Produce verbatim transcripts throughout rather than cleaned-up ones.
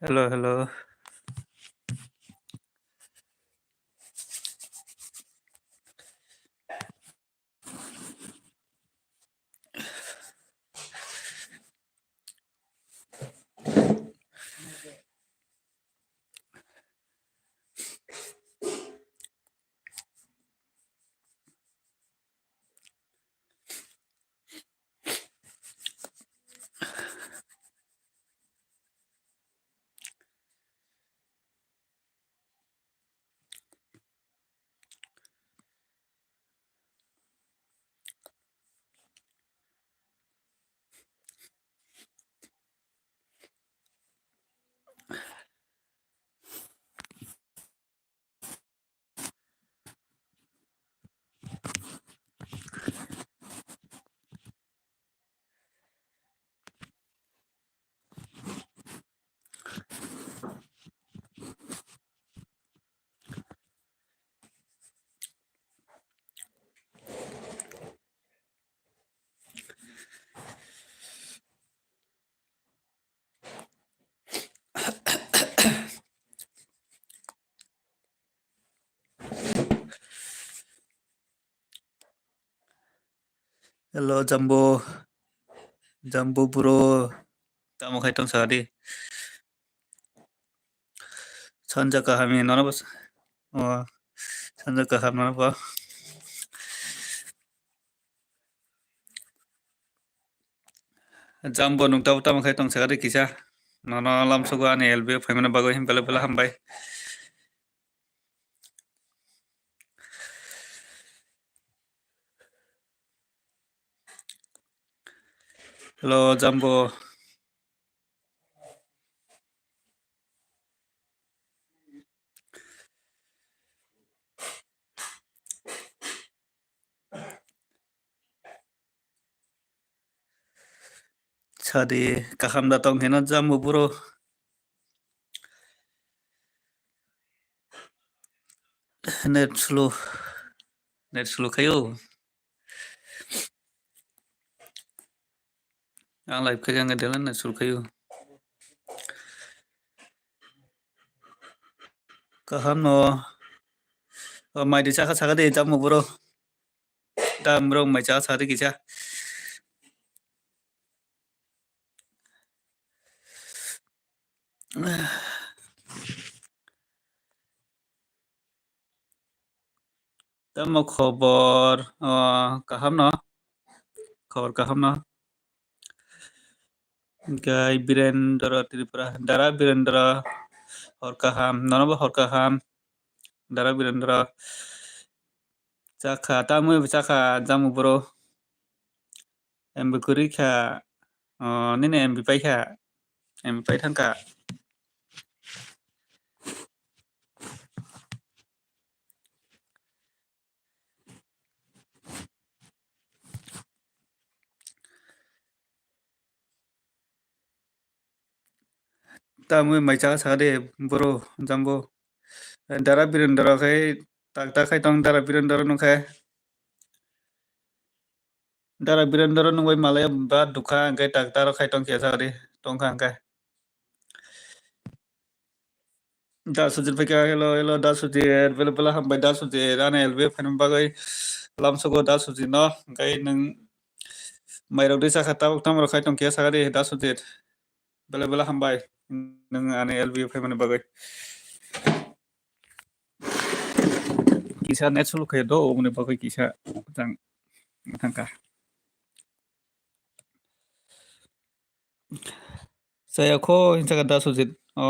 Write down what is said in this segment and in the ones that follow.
Hello, hello. Hello, Jambo. Jambo bro. Tamo khai tong sadi. Sanja kaham ni nono bas. Oh, sanja kaham nono ba. Jambo nung tamo tamo khai tong sadi kisa. Nono lamsogo ani L B phaimani bagwi bela bela hambai. Hello, Jambo. Sadi kaham da tong hino Jambo bro. Net slow. Net slow khayo. Ang live khe jang dela net slow khayo. Kaham no. O mai di chakha chakha de Jambo bro. Dam bro mai chakha chakha de kisa. Tamo khobor, o, kaham no? Khobor kaham no? Hingke Birendra Tripura, Dara Birendra, hor kaham, nono bo hor kaham, Dara Birendra. Chakha, tamo bo chakha, Jambo bro. M B kwrwi kha, o, nini M B pai kha, M B pai thang kha. Tamwi mai chakha sakha de bro, Jambo. Dara Birendra khai tak tak khai tong, Dara Birendra nung khe. Dara Birendra nung bai malaya ba dukha hingke tak tak khai tong khe sakha de, tong kha hingke. Da Sujit bai kha, hello, hello, Da Sujit, bela bela hambai Da Sujit, ani L B phaina bagwi lamsogo Da Sujit no, hingke nung mairok de chakha tabuk tamo rok khai tong khe sakha de Da Sujit. Bela bela hambai nung ani L B phaimani bagwi. Kisa net slow khe do, oboni bagwi kisa jang thangkha. Chaya kho hinsa kha Da Sujit. O,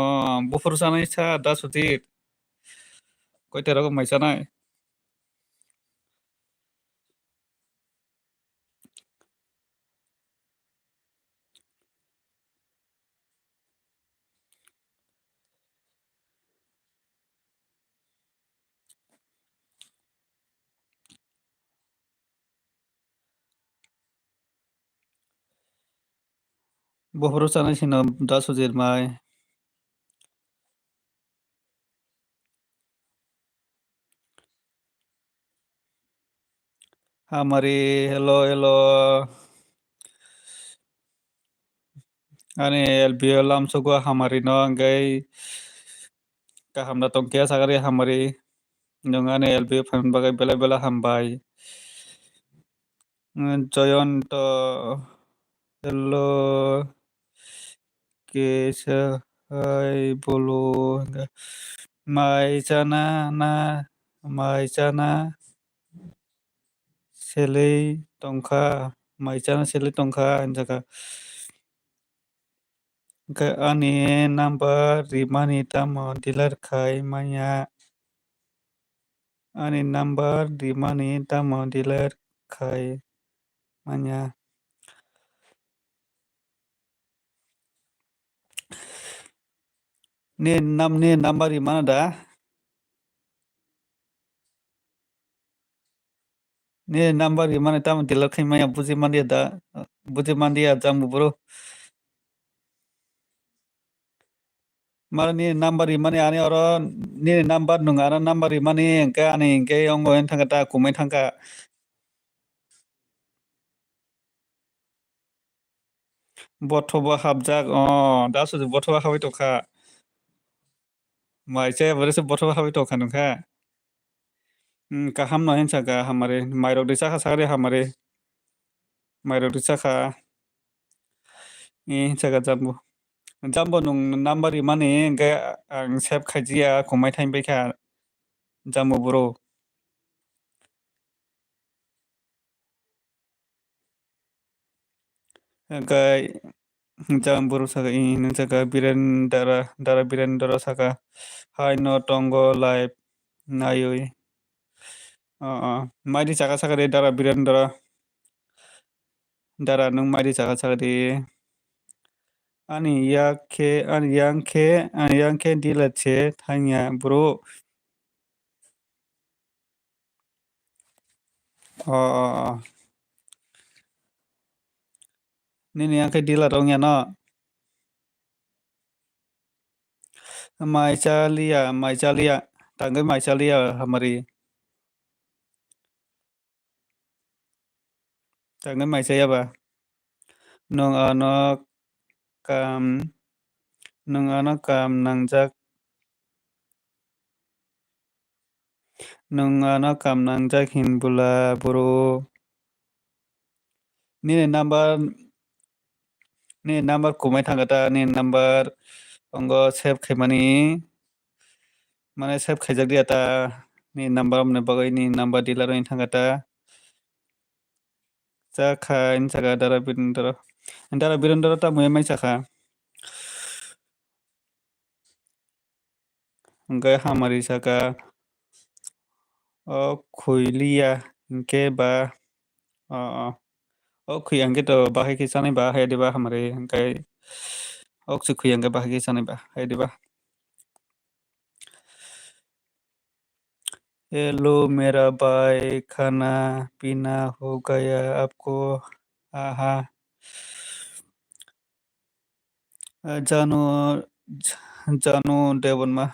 buphuru chanai sa Da Sujit. Koita rogo mai chanai. Buphuru chanai sino Da Sujit mai. Hamari, hello, hello. Ani L B o lamsogo hamari no, hwnkhe kaham da tongkhe sakari hamari. Nwng ani L B o phaimani bagwi belai belai hambai. Joyonto, hello, kisa hai bolo, mai chana na, mai chana selei tongkha, mai chana selei tongkha, hinjakha. Hwnkhe ani number rimani tamo delete khai manya? Ani number rimani tamo delete khai manya? Ni nam-, ni number rimano da? Ni number rimani tamo delete khai manya, buji manliya da, buji manliya jang buburu. Mara ni number rimani ani oro, nini number nwng ano number rimani, hwnkhe ani hwnkhe ongo wng thangkha ta, kumui thangkha. Bothobo hapjak, o, da suju bothobo habai tongkha. Mai chaya bore se bothobo habai tongkha nungkha. Hmm, kaham no hinsa kha hamari, mairok ri chakha sakri hamari. Mairok ri chakha. Hinsa kha jambo. Jambo nung number rimani hwnkhe ang save khaijiya, kumai thaim bai kha. Jambo bro. Hwnkhe jang borok saka, "Ih," hinwi saka, Birendra, Dara Birendra saka, "Hai no tongo live naiwi." O, o, maidi chaka saka de Dara Birendra. Dara nwng maidi chaka saka de. Ani yak khe, ani yang khe, ani yang khe delete se thangya bro. O, o, o. Nini yang khe dealer wngya no? Mai cha liya, mai cha liya. Tangwi mai cha liya hamari. Tangwi mai cha ya ba? Nwng ano kam, nwng ano kam nangjak. Nwng ano kam nangjak hin bwla bro. Nini number, nini number kumai thangkha ta, nini number ongo save khaimani. Mane save khaijak diya ta, nini number omoni bagwi nini number dealer wngwi thangkha ta. Chakha, hinwi sakha Dara Birendra. Dara Birendra tamo mai chakha. Hwnkhe hamari saka, "O khwi liya hinkhe ba, o, o, o khwi hinkhe to bahai khe chanai ba," hai diba hamari, hwnkhe, "O se khwi hinkhe bahai khe chanai ba," hai diba. Hello mera bhai, khana pina ho gaya apko? Aha. Janu, Janu Debbarma.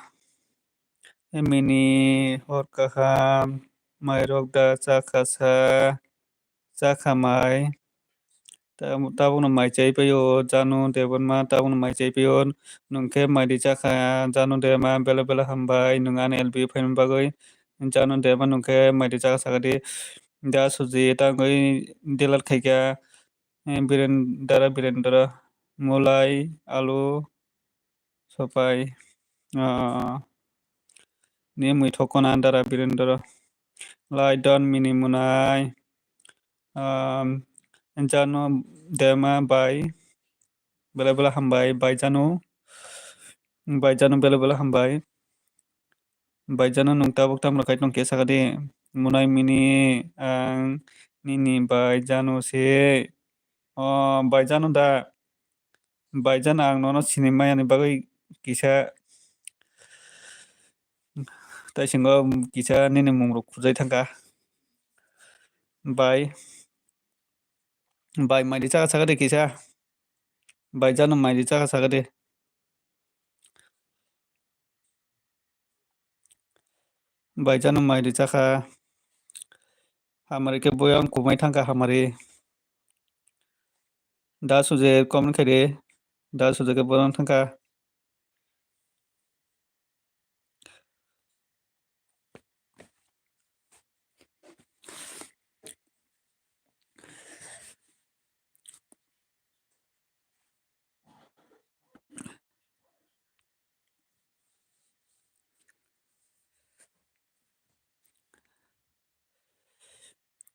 Mini hor kaham, mairok da chakha sa, chakha mai. Tabukno mai chai paio, Janu Debbarma, tabukno mai chai paio. Nwng khe mai di chakha, Janu Debbarma, belai belai hambai, nwng ani L B phaimani bagwi. Janu Debbarma nwng khe mai di chakha sakha di. Da suji tangwi delete khaikha. Eh, Biren-, Dara Birendra, mulai, alu, sopai, ah, ni mui thokona Dara Birendra, lai don mini munai, um, Janu Debbarma bai, belai belai hambai, bai Janu, bai Janu belai belai hambai. Bai Janu nwng tabuk tamo khai tong khe sakha di. Munai mini ang nini bai Janu se. O bai Janu da. Bai Janu ang nono sini maya ni bagwi kisa taisingo kisa nini mung rok khujai thangkha. Bai. Bai mai di chakha sakha di kisa. Bai Janu mai di chakha sakha di. Bai Janu mai di chakha. Hamari khe boyang kumai thangkha hamari. Da suje comment khaidi. Da sujak khe borok thangkha.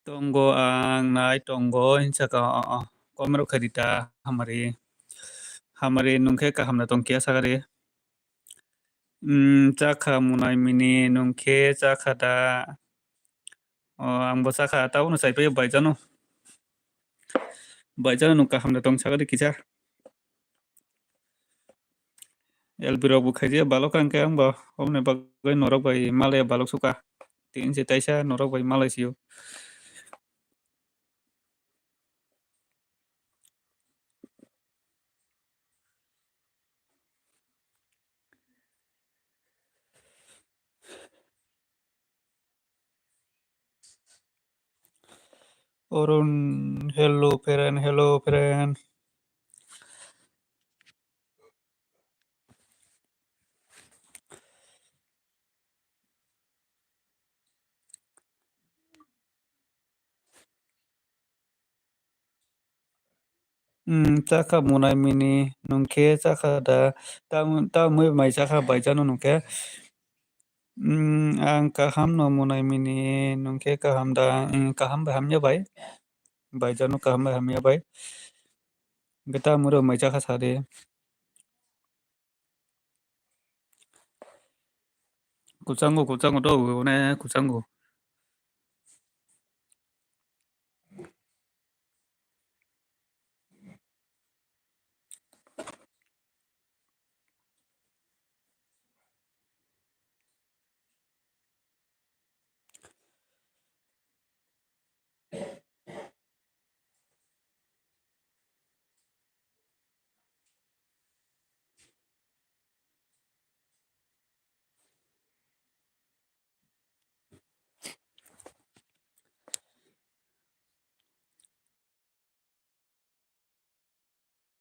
Tongo, ang nai tongo, hinsa ka, o, o, comment rok khai di ta, hamari, hamari nung khe kaham da tong kiya sakari. Hmm, chakha munai mini nung khe chakha da. O, ang bo chakha, tabuk no chai paio baijano. Baijano nung kaham da tong sakari kisa. L B rok bo khaijak balok ang khe ang bo oboni bagwi norok bai malai balok suka. Tin se taisa norok bai malai sio. Arun, hello friend, hello friend. Hmm, chakha munai mini nung khe chakha da, ta, ta mui mai chakha baijano nung khe. Hmm, ang kaham no munai mini nung khe kaham da, hmm, kaham bai hamya bai, baijano kaham bai hamya bai. Hwnkhe ta mui rok mai chakha sa de. Kuchango, kuchango to, one kuchango.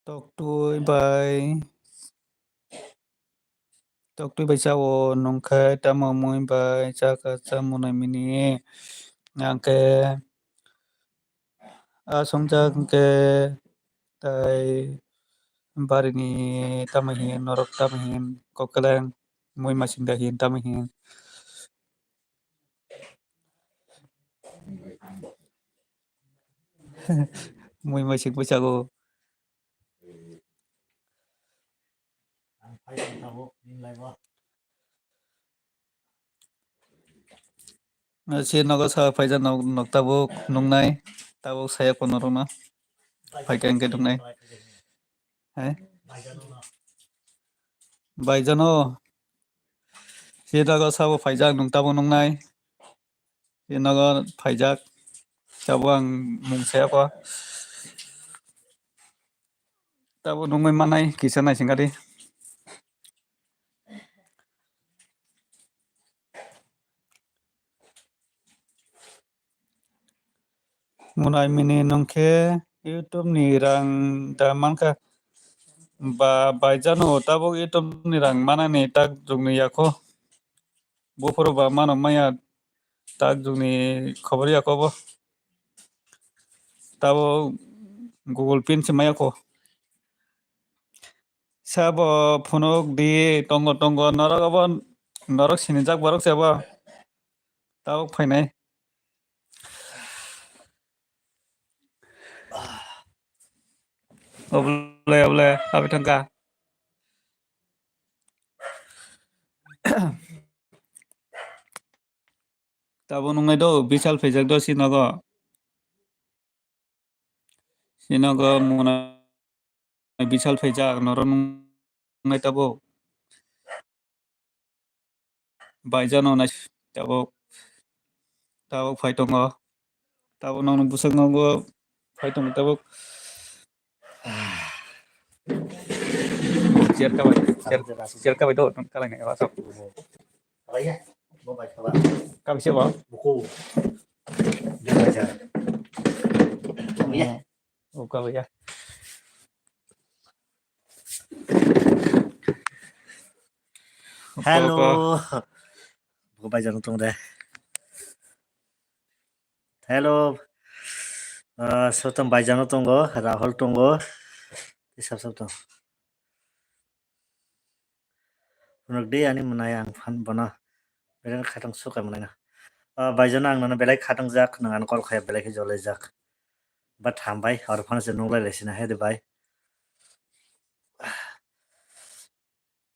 Toktwi bai, toktwi bai chao nung khe tamo mui bai chakha cha munai mini. Ang khe asongjak hwnkhe tai barini tamo hin norok tamo hin kokeleng mui masing da hin tamo hin. Mui masing bwskango. Si nogo sa phaijak nok, nok tabuk nuknai, tabuk saya kono rwna phaikha hwnkhe nuknai. Hai? Baijano. Si nogo sabo phaijak nung tabuk nuknai. Si nogo phaijak. Tabuk ang mung saya kho. Tabuk nungwi manai kisa naisingkha di. Munai mini nung khe YouTube ni rang da mankha. Ba baijano tabuk YouTube ni rang manani tak jugni yakho. Buphuru ba mano maya tak jugni khobor yakho bo. Tabuk Google Pin se maya kho. Sabo phunuk di tongo tongo norok abo norok sinijak borok se abo. Tabuk phainai. Oble oble abi thangkha. Tabuk nungnai do bisal phaijak do si nogo. Si nogo muna bisal phaijak norok nungnai tabuk. Baijano nai tabuk. Tabuk phai tongo. Tabuk nokno bwswk nogo phai tongo tabuk. Chair kabai, chair, chair kabai do, nung kalai nai, wasok. Kabai se bo? O kabai ya. Hello. Bo bai jano tong de. Hello. Ah, sotom bai jano tongo, Rahul tongo. Tei sab sab tong. Phunuk di ani mwnai ang phan bono. Belai khatang suka mwnai na. Ah, bai jano ang nono belai khatang jak, nang ano call khaya belai khe jolai jak. But hambai, oro phano se nunglai lai sina he de bai.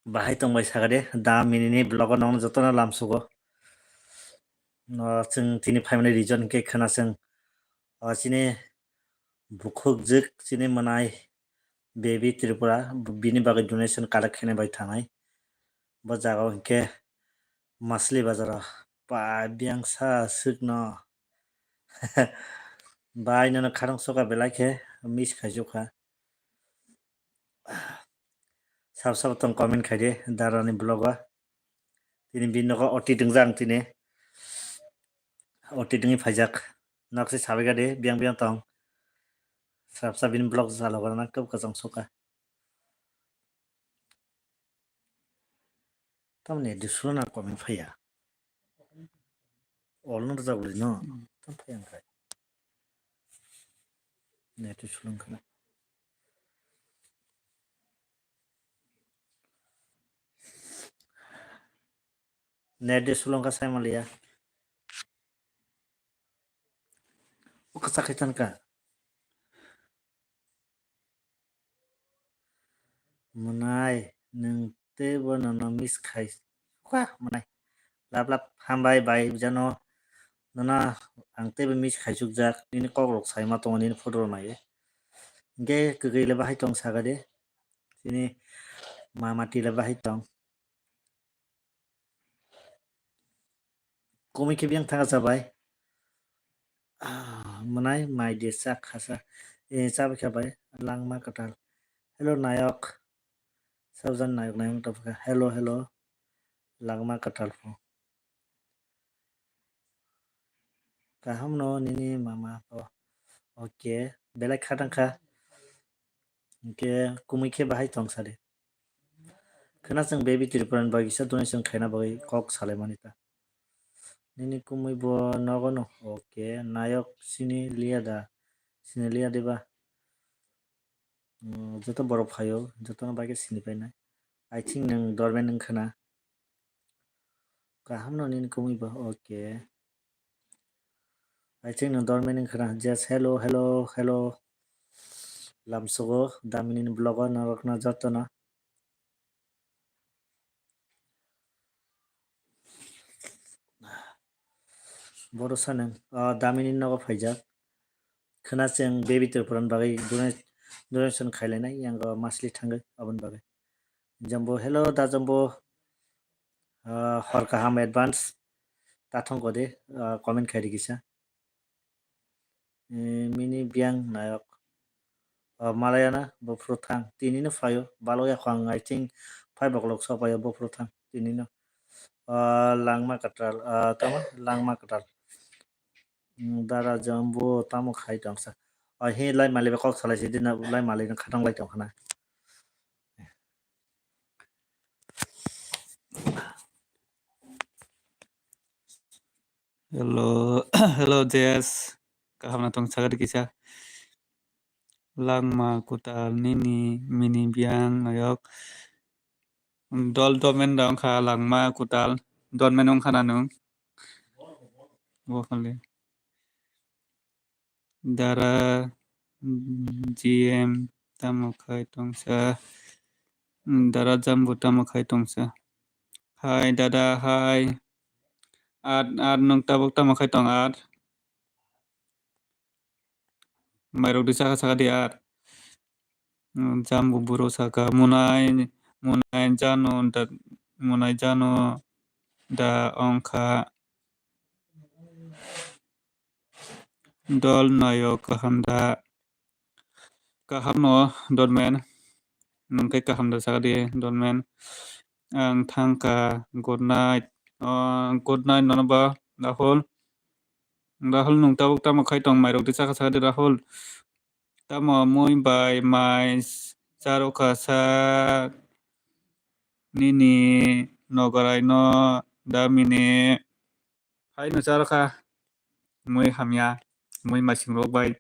Bahai tong bai saka de, da minini vlog o nong jotono lamsugo. No, chwng tini phaimani reason khe khna chwng, o, chini bukhuk jwk, chini mwnai baby Tripura, bini bagwi donation collect khainai bai thanai. Bo jaga o hinkhe Masli bazar o pa biyang sa swk no. Bai nono kharang soka belai khe miss khaijokha. Sab sab tong comment khaidi darani vlog o. Tini bini nogo oti dwngjak ang tini. Oti dwngwi phaijak. Nok se sabai gadi biyang biyang tong. Sab sab bini vlog jalo gana kab kachang soka. Tamni disuna comment phaiya. All no rwjak le no. Tam phaiya wngkha. Net sulung khana. Net de sulung kha sai maliya. O kachak khai tan ka. Mwnai, nwng tei bo nono miss khai. Wah, mwnai. Lap lap hambai bai jano. Nono ang tei bo miss khai chukjak. Nini kok rok sai ma tongo nini photo rok naiwi. Hinkhe kwgwi le bahai tong saka de. Chini mama twi le bahai tong. Komui khe biyang thangsa bai. Ah, mwnai mai de chak khasa. Eh, chabai kha bai. Langma kwtal. Hello, nayok. Sabjan nayok, nayok tapka. Hello, hello. Langma kwtal pho. Kaham no nini mama pho. Okay. Belai khatang kha. Hinkhe kumui khe bahai tong sadi. Khwna chwng baby Tripura ni bagwi kisa donation khaina bagwi kok salaimani ta. Nini kumui bo nogo no. Okay, nayok sini liya da. Sini liya diba? Mm, joto borok phaio, jotono bai khe sini painai. I think nwng dormen wngkha na. Kaham no nini kumui bo. Okay. I think no dormen wngkha na. Just hello, hello, hello. Lamsogo damini ni vlog o norok no joto no. Boro saneng, ah, damini nogo phaijak. Khwna chwng baby Tripura ni bagwi donate-, donation khailainai, yang o masli thangwi aboni bagwi. Jambo, hello, da Jambo. Ah, hor kaham advance. Ta thongko de, ah, comment khaidi kisa. Eh, mini biyang nayok. Ah, malayana, bophuru thang. Tinino phaio, balok yakho ang, I think, five o'clock so phaio, bophuru thang. Tinino. Ah, langma kwtal, ah, tamo, langma kwtal. Mm, dara Jambo tamo khai tongsa. Ah, he lai mali ba kok salai si dina, lai mali no khatang lai tong khana. Hello, hello, Jess. Kaham na tong sagadi kisa. Langma kwtal nini mini biyang nayok. Dol dormen da wngkha langma kwtal. Dormen wngkha na nwng? Bo khali. Dara, mm, G M tamo khai tongsa. Mm, Dara Jambo tamo khai tongsa. Hai, dada, hai. Ar, ar nwng tabuk tamo khai tong ar? Mairok di saka saka di ar. Mm, Jambo buro saka, munai, munai jano da, munai jano da wngkha. Dol nayo kaham da. Kaham no, Dol men. Nwng khe kaham da saka di, Dol men. Ang thangkha, good night. Oh, good night, nono ba, Rahul. Rahul, nwng tabuk tamo khai tong, mairok di saka saka di, Rahul. Tamo mui bai mai s-, charwkha sa nini nogorai no damini. Haino charokha mui hamya, mui masing rok bai.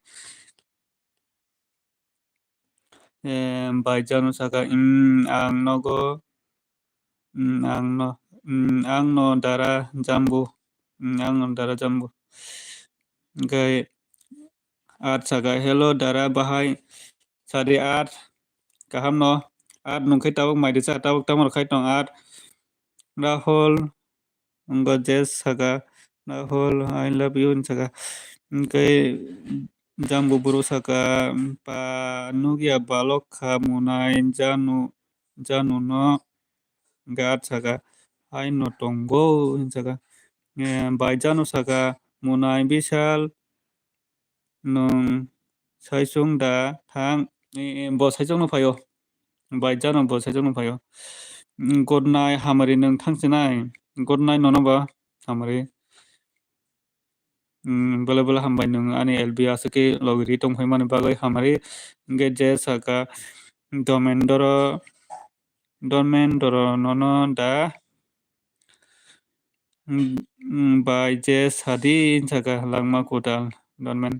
Em, bai jano saka, "Em, ang nogo, em, ang no, em, ang no dara jambu, em, ang no dara jambu." Hingke at saka, "Hello dara, bahai sadi at, kaham no?" At nungkhe tabuk mai risa, tabuk tamo khai tong at. Rahul, wngkha Jess saka, "Rahul, I love you," hinwi saka. Hingke jambu buru saka, "Pa nugya balok kha munai janu, janu no." Hingke at saka, "Hai no tongo," hinwi saka. Eh, bai janu saka, "Munai Bishal, nwng saichung da thang?" Eh, eh, bo saichung no phaio. Bai jano bo saichung no phaio. Mm, good night, hamari nwng thang sinai. Good night nono bo, hamari. Mm, bele bele hambai nwng ani L B aswk khe logi ri tong phaimani bagwi hamari. Hingke je saka, "Domendoro, Domendoro nono da, mm, mm, bai je sadi," saka langma kwtal, Domen.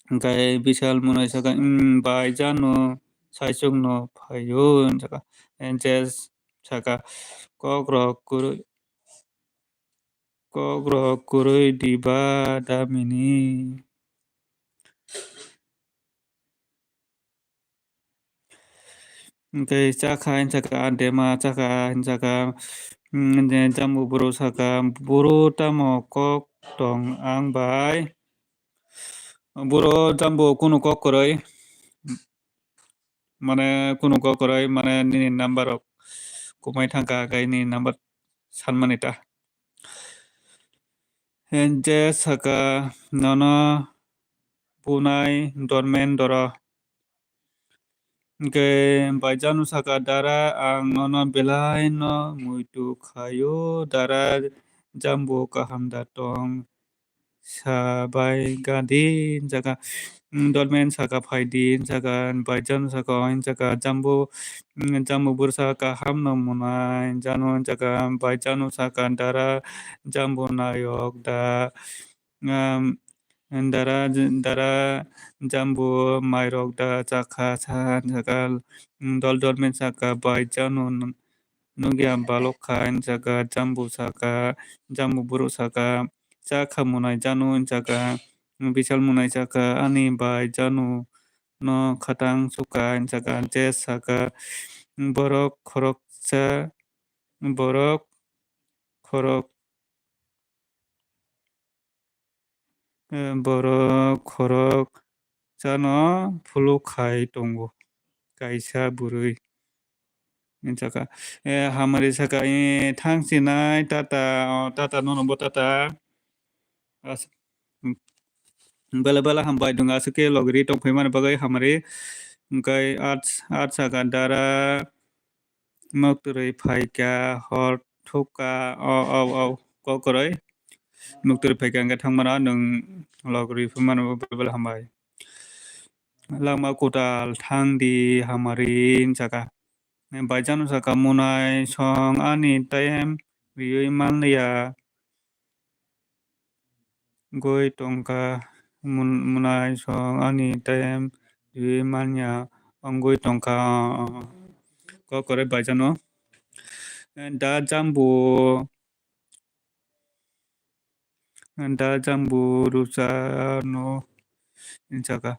Hingke Bishal munai saka, "Mm, bai jano saichung no phaio," hinwi saka. Jess saka, "Kok rok kwrwi, kok rok kwrwi diba damini." Hingke chakha hinwi saka, "Dema chakha," hinwi saka, mm, je jambu buru saka, "Buru tamo kok tong ang bai?" Buru jambu kunu kok kwrwi, mane kunu kok kwrwi, mane nini number rok kumui thangkha, hingke nini number sanmani ta. Hingke je saka, "Nono bunai Dormendoro." Hingke bai jano saka, "Dara, ang nono belai no muitu khaio, dara, jambu kaham da tong sabai gadi," hinwi saka. Mm, Dormen saka, "Phaidi," hinwi saka, bai jano saka, hinwi saka, "Jambu, mm, jambu buru saka, kaham no munai jano," hinwi saka, bai jano saka, "Dara, jambu nayok da?" Um, dara, dara jambu mairok da chakha sa, hinwi saka, dol dol men saka, bai jano nugya balok kha, hinwi saka, jambu saka, jambu buru saka, chakha munai jano, hinwi saka, Bishal munai saka, ani bai jano no khatang sukha, hinwi saka, je saka, borok khoroksa, borok khorok, eh, borok khorok chano phuluk khai tongo kaisa bwrwi. Hinwi saka, eh, hamari saka, eh, thang sinai tata, o tata nono bo tata. As-, bela bela hambai dong aswk khe logi ri tong phaimani bagwi hamari. Hingke at, at saka dara, Moktorwi phaikha, hor thukha, o, o, o, kokrwi. Moktorwi phaikha hwnkhe thangmano nwng logri phimano bebel hambai. Langma kwtal thangdi hamari hinwi saka. Bai jano saka, "Munai song ani time riwi manliya." Wngwi tongkha, mun-, munai song ani time riwi manya wngwi tongkha. Kok kwrwi bai jano. Da jambu, da jambu rusa no hinwi saka.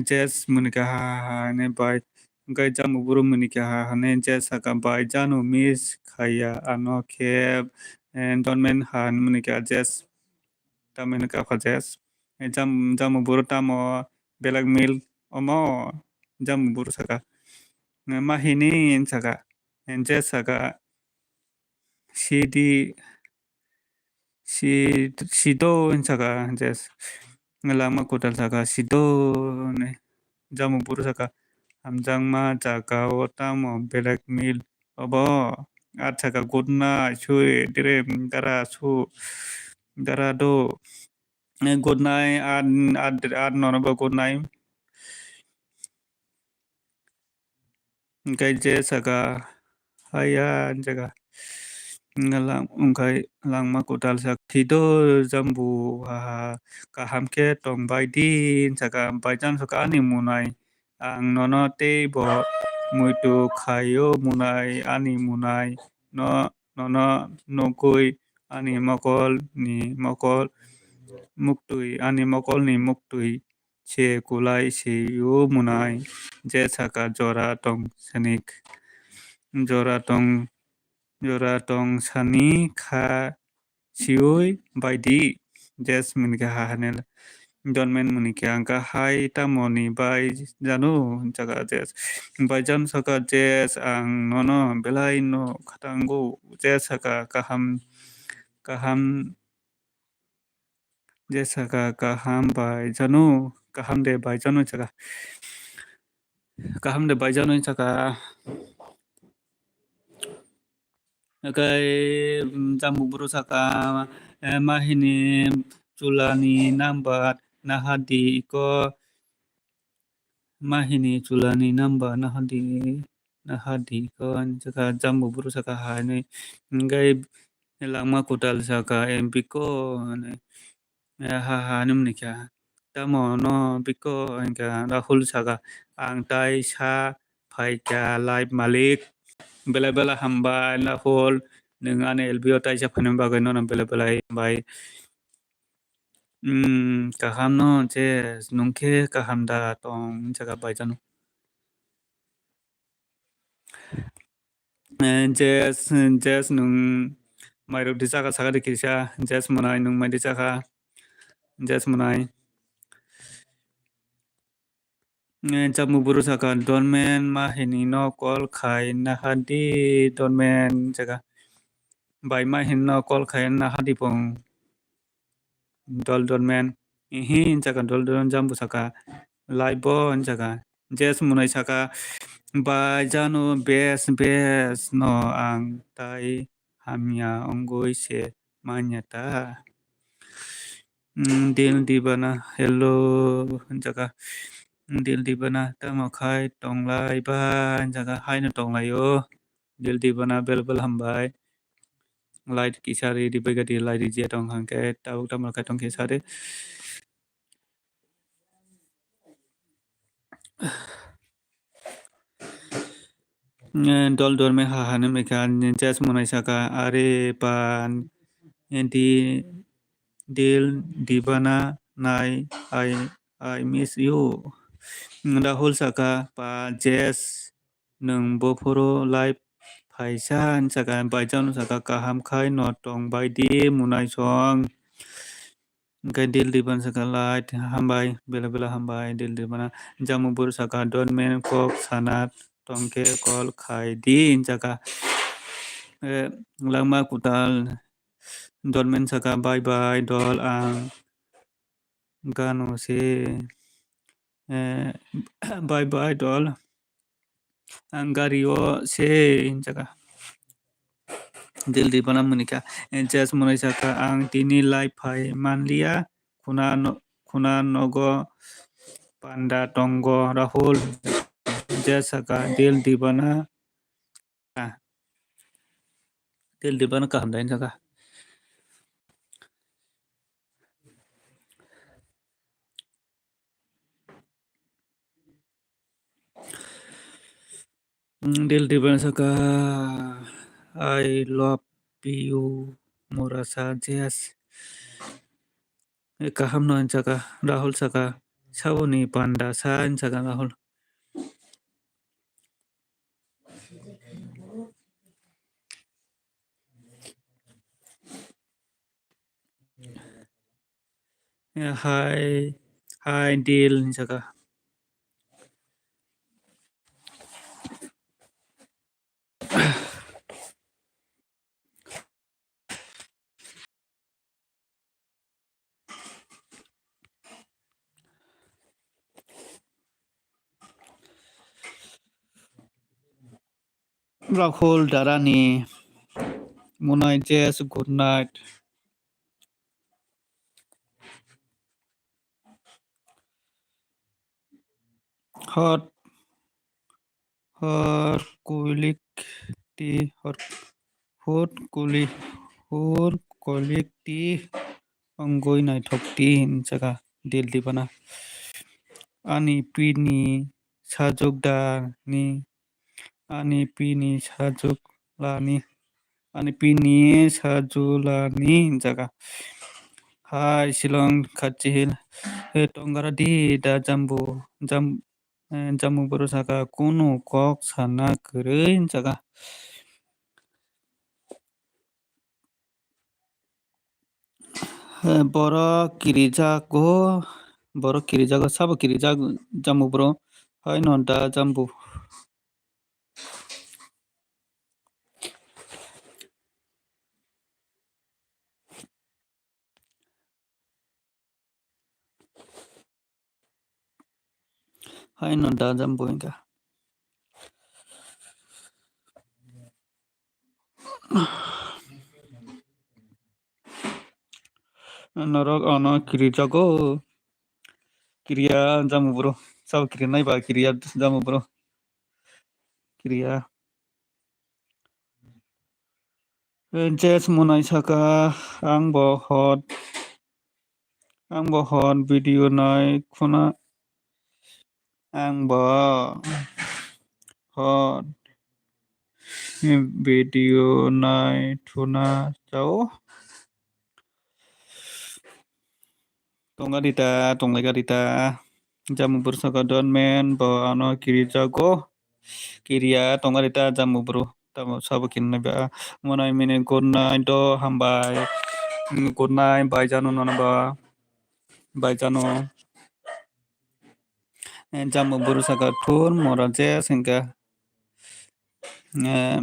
Jess muni kha ha ha ha hinwi bai. Hwnkhe jambu buru muni kha ha ha hinwi Jess saka, "Bai jano miss khaiya ano khe, eh, don't mind ha," hinwi muni kha Jess. Tamoni kha Jess. Eh, jam-, jambu buru tamo blackmail omo jambu buru saka. Eh, ma hini hinwi saka. Eh, Jess saka, "Sidi, si, sido," hinwi saka Jess. Langma kwtal saka, "Sido," hinwi. Jambu buru saka, "Hamjakma jaga o tamo blackmail obo?" At saka, "Good night, sweet dream, dara su, dara do." Eh, good night, at, at, at nono bo good night. Hwnkhe Jess saka, "Haiya," hinwi saka. Wngkha lang-, wngkha langma kwtal sak, "Thwido jambu haha, kaham khe tong bai di," wng saka. Baijan saka, "Ani munai ang nono tei bo muitu khaio munai, ani munai no, nono nugwi ani mokol ni mokol, muktwi, ani mokol ni muktwi se kulai sio munai," je saka, "Jora tong sani, jora tong, jora tong sani kha siwi bai di." Jes muni khe ha hanel, Donmen muni khe ang kha hai tamo ni bai janu, jaga Jes. Baijan saka, "Jes, ang nono belai no khatango." Jes saka, "Kaham, kaham." Je saka, "Kaham bai janu, kaham de bai janu," saka. "Kaham de bai janu," saka. Hakai, mm, jambu buru saka, eh, "Mahini chulani number naha di iko." "Mahini chulani number naha di, naha di ko," ani saka. Jambu buru saka, "Hai nai." Hingkai langma kwtal saka, "Em, biko," ani, eh, ha, ha, ani muni kha. "Tamo no biko?" Hingka Rahul saka, "Ang tai sa phaikha live malik." Bela bela hambai Rahul, nwng ani L B o taisa phaina bagwi nono bela bela hambai. Hmm, kaham no je, nwng khe kaham da tong, wng saka baijano. Eh, Jes, Jes nwng mairok di chakha saka di kisa, Jes mwnai nwng mai di chakha, Jes mwnai. Eh, Jambu buru saka, "Donmen, mahini no call khai naha di, Donmen," saka. "Bai, mahini no call khai naha di pong, Dol Donmen." "Ihi," saka Dol Don, Jambu saka, "Live bo," saka. Jes mwnai saka, "Bai jano bes bes no ang tai hamya ongoi se manya ta." Mm, Dil Dibana, "Hello," hwnjaka. Dil Dibana, "Tamo khai tonglai ba?" hwnjaka. "Haino tonglaio." Dil Dibana, "Bel bel hambai. Light kisa ri di, bega di, light ri je tong hangke, tabuk tamo khai tong kisa ri." Eh, Dol Dorme ha hane mekha, Jes mwnai saka, "Are pan, eh, di, Dil Dibana nai, I, I miss you." Rahul saka, "Pa Jes, nwng bophoro live phaisa," saka, Baijano saka, "Kaham khai no tong bai di, mwnai song." Hingke Dil Diban saka, "Light, hambai, bela bela hambai." Dil Dibana, Jamubur saka, "Donmen kok sana tongke call khai di," hing saka. Eh, langma kwtal, Donmen saka, "Bye bye, dol, ang gano se." Eh, "Bye bye, dol, ang gari o se," hing saka. Dil Dibana mwnwi kha, eh, Jes mwnwi saka, "Ang tini live phai manliya, khuna no-, khuna nogo panda tongo Rahul." Jes saka, Dil Dibana, ah, Dil Dibana kaham da hing saka. Mm, Dil Diban saka, "I love you, Murasa Jes." Eh, kaham no hing saka, Rahul saka, "Saboni panda sa," hing saka Rahul. Ya, hai, hai, Dil, hing saka. Rahul Darani, mwnwi Jes, good night. Hot, hor kuilik ti, hor, Hur kuli, hur kolik ti, ongoi naithok ti, hinjaka Delhi bana. Ani pini sajwk da ni, ani pini sajwk lani, ani pini sajwk lani hinjaka. Hai Shillong Khachi Hill, eh, tongara di da jambu, jam-, eh, jambu bwrwi saka kunu kok sana kwrwi hinjaka. Eh, borok kirijago, borok kirijago, sabo kirijak jambu bwrwi. Haino da jambu. Haino da jambu wngkha. Norok ano kirijago. Kiriya jambu bwrwi. Sabo kirinai ba kiriya jambu bwrwi. Kiriya. Eh, Jes Monai saka, ang bo hot, ang bo hot video nai khuna, ang bo hot video nai thuna chao. Tonga dita, tonglaika dita. Jambu bwrwi saka don men, bo ano kirijago. Kiriya tonga dita jambu bwrwi. Tamo sabo kinna ba. Monai mini good night do hambai. Mm, good night, bai jano nono ba. Bai jano. Eh, jambu bwrwi saka thur mora je sengka. Eh,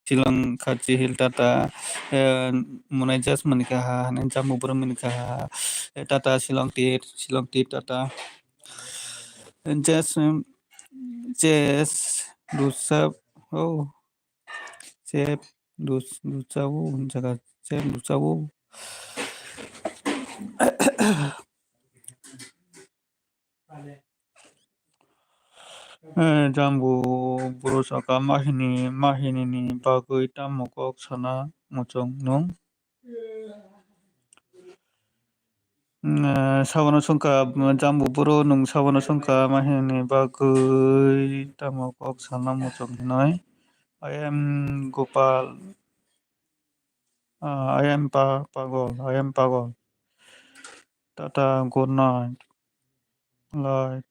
Shillong Khachi Hill tata, eh, Monai Jes mani kaha, hane jambu bwrwi mani kaha, eh, tata Shillong tir, Shillong tir tata. Eh, Jes, em, Jes, Dusab, oh, Chep, Dus-, Dusabo, jaga Chep, Dusabo. Eh, jambu bwrwi saka mahini, mahini ni bagwi tamo kok sana muchung nung? Eh, sabono songkha, jambu bwrwi nung sabono songkha mahini bagwi tamo kok sana muchung hinoi? I am Gopal. Ah, I am pa-, pagol, I am pagol. Tata, good night. Lai,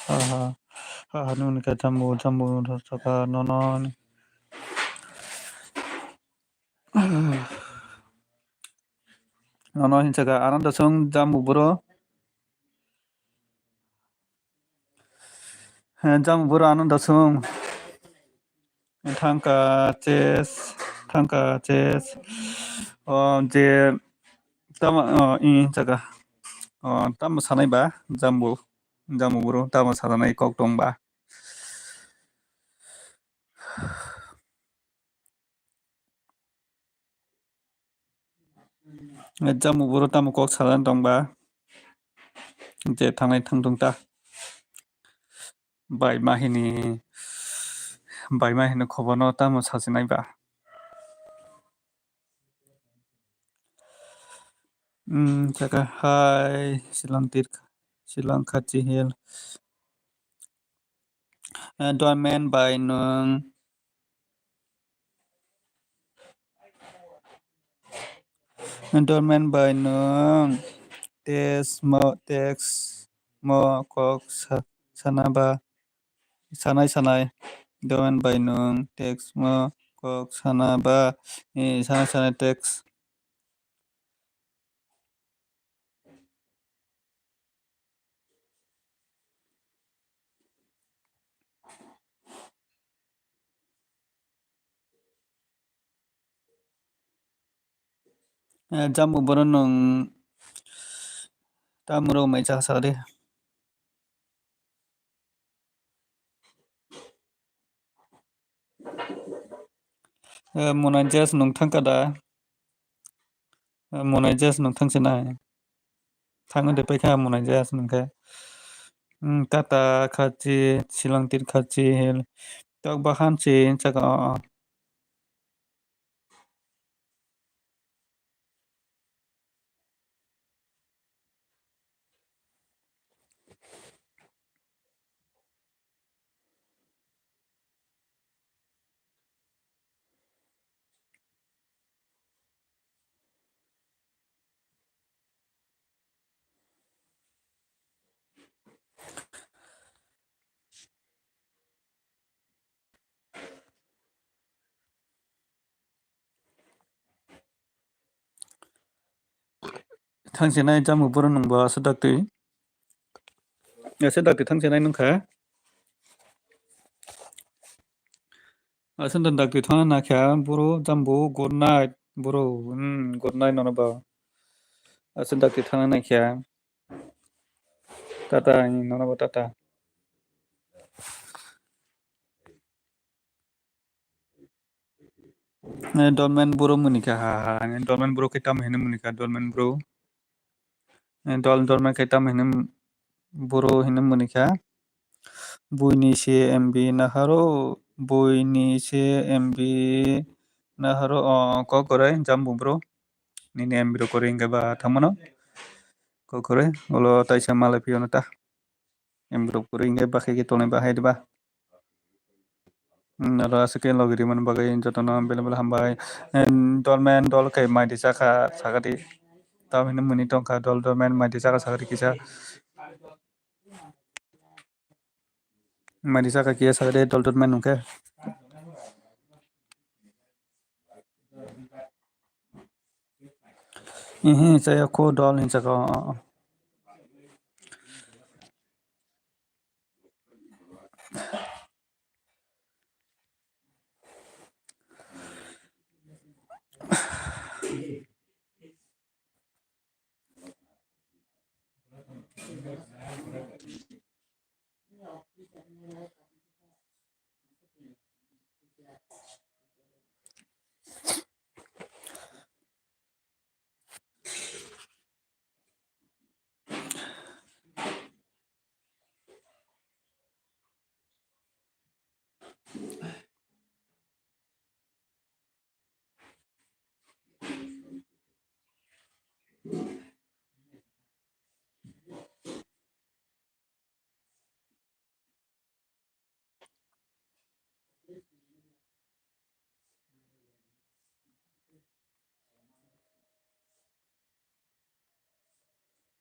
haha, haha, nini khe jambu, jambu saka nono. Nono hinsaka, ano dasung jambu bwrwi. He, jambu bwrwi ano dasung. Thangka Jes, thangka Jes. O, je, tamo, o, i jaga. O, tamo sanai ba, jambu, jambu bwrwi, tamo sanai kok tong ba. Jambu bwrwi tamo kok salan tong ba. Je thangnai thang thung ta. Bai mahini, bai mahini khobor no tamo sasinai ba. Hmm, saka hai Shillong tir, Shillong Khachi Hill. Eh, Dorman bai nwng. Dorman bai nwng text mo, text mo kok sa-, sana ba, sanai sanai. Dorman bai nwng text mo kok sana ba, eh, sanai sanai text. Eh, jambu bwrwi nwng tamo rw mai cha sa de. Eh, Monai Jes nwng thangka da? Eh, Monai Jes nwng thangsi nai? Thangwi de paikha Monai Jes nwng khe. Hmm, tata khachi, Shillong tir khachi, hel. Tok bahan si, saka, o, o. thangsinai jamu boro nungbo aswk daktwi. Aswk daktwi thangsinai nungkha. Aswk daktwi thangna nakha boro jambu good night boro. Hmm, good night nono ba. Aswk daktwi thangna nakha. Tata nono ba tata. Eh, Dolmen bro munikha ha ha. Dolmen bro khe tamo hino munikha Dolmen bro. Eh, Dol Dolmen khe tamo hino bro hino munikha. Buini se M B naharo, buini se M B naharo, o, kok korai jambu bro. Nini M B rok korai hingke ba thangmano. Kok korai, ulo taisa malai piyano ta. M B rok korai hingke bakhe ke tongnai bahai diba. Hmm, aro aswk khe logi rimani bagwi jotono belai belai hambai. Em, Dolmen dol khe mai di chakha sakadi. Tamo hino muni tongkha dol Dolmen mai di chakha sakadi kisa. Mai di chakha kisa sakadi dol Dolmen nungkhe. Ihi chaya kho dol hinchakha.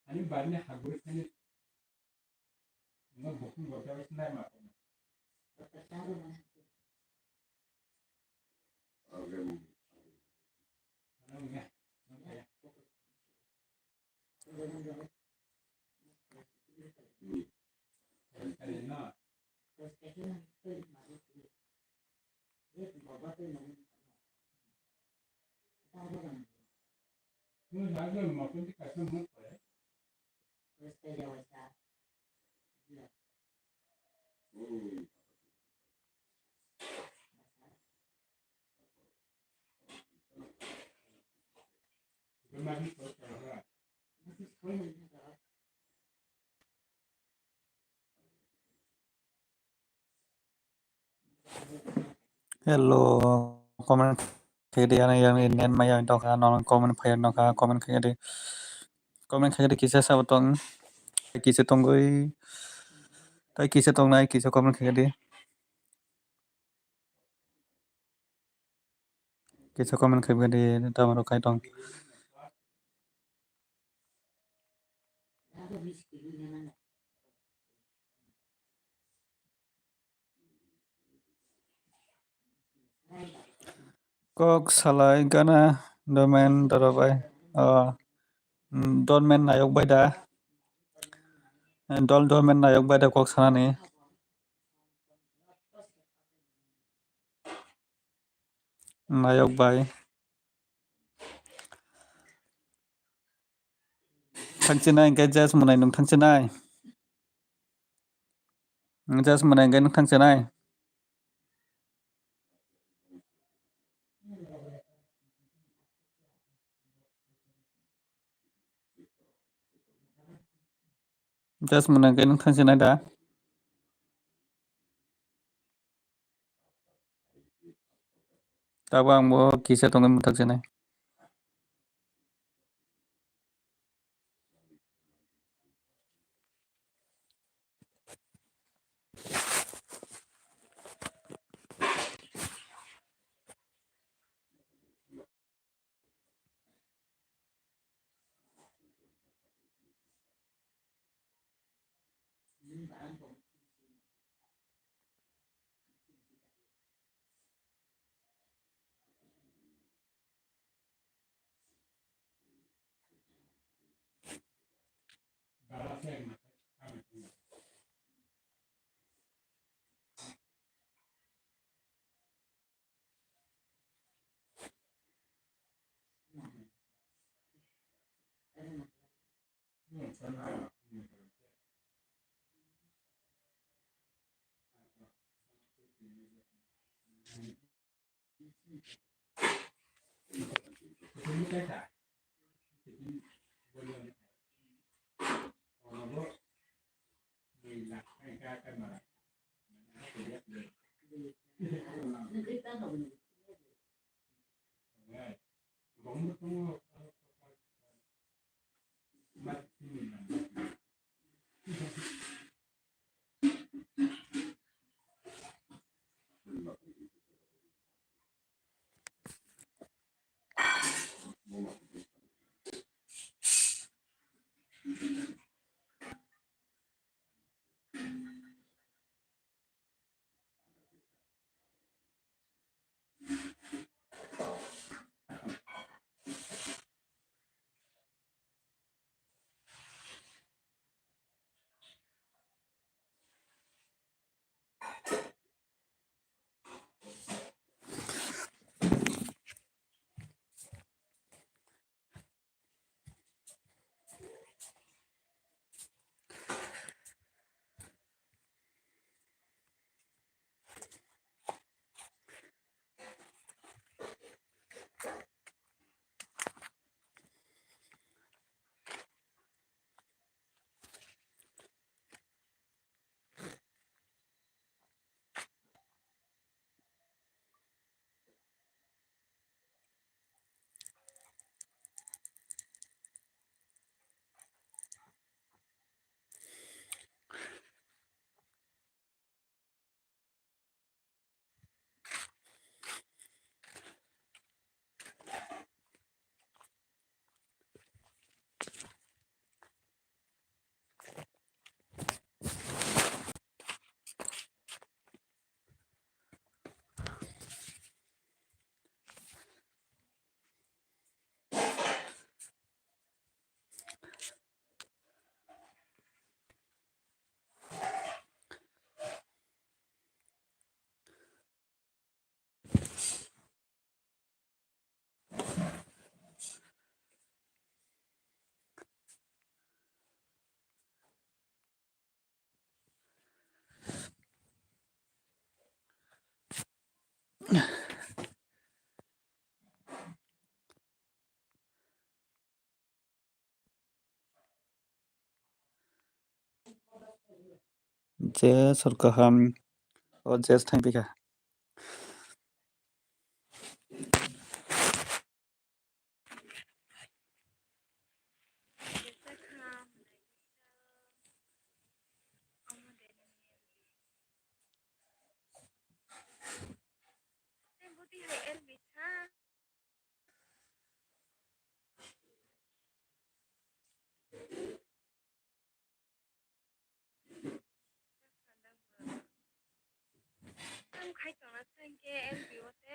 Ani bari ni hagwi thani. Hello, comment khaidi, ani yang net maya tongkha, non comment phai nokha, comment khaidi, comment khaidi kisa sabo tong, kisa tongoi, tai kisa tongnai, kisa comment khaidi. Kisa comment khai di, tamo rok khai tong. Kok salai gana domen dorobai. Oh, mm, domen nayok bai da. Dol domen nayok bai da kok sanani. Nayok bai. Thangchinai hingke jas mwnai nwng thangchinai. Jas mwnai hingke nwng thangchinai. Jas mwnai hingke nwng thangchinai da. Tabuk ang bo kisa tongwi mwthakjaknai. Je sor kaham, o je thang pika. Ang khai tongna chang khe L B O te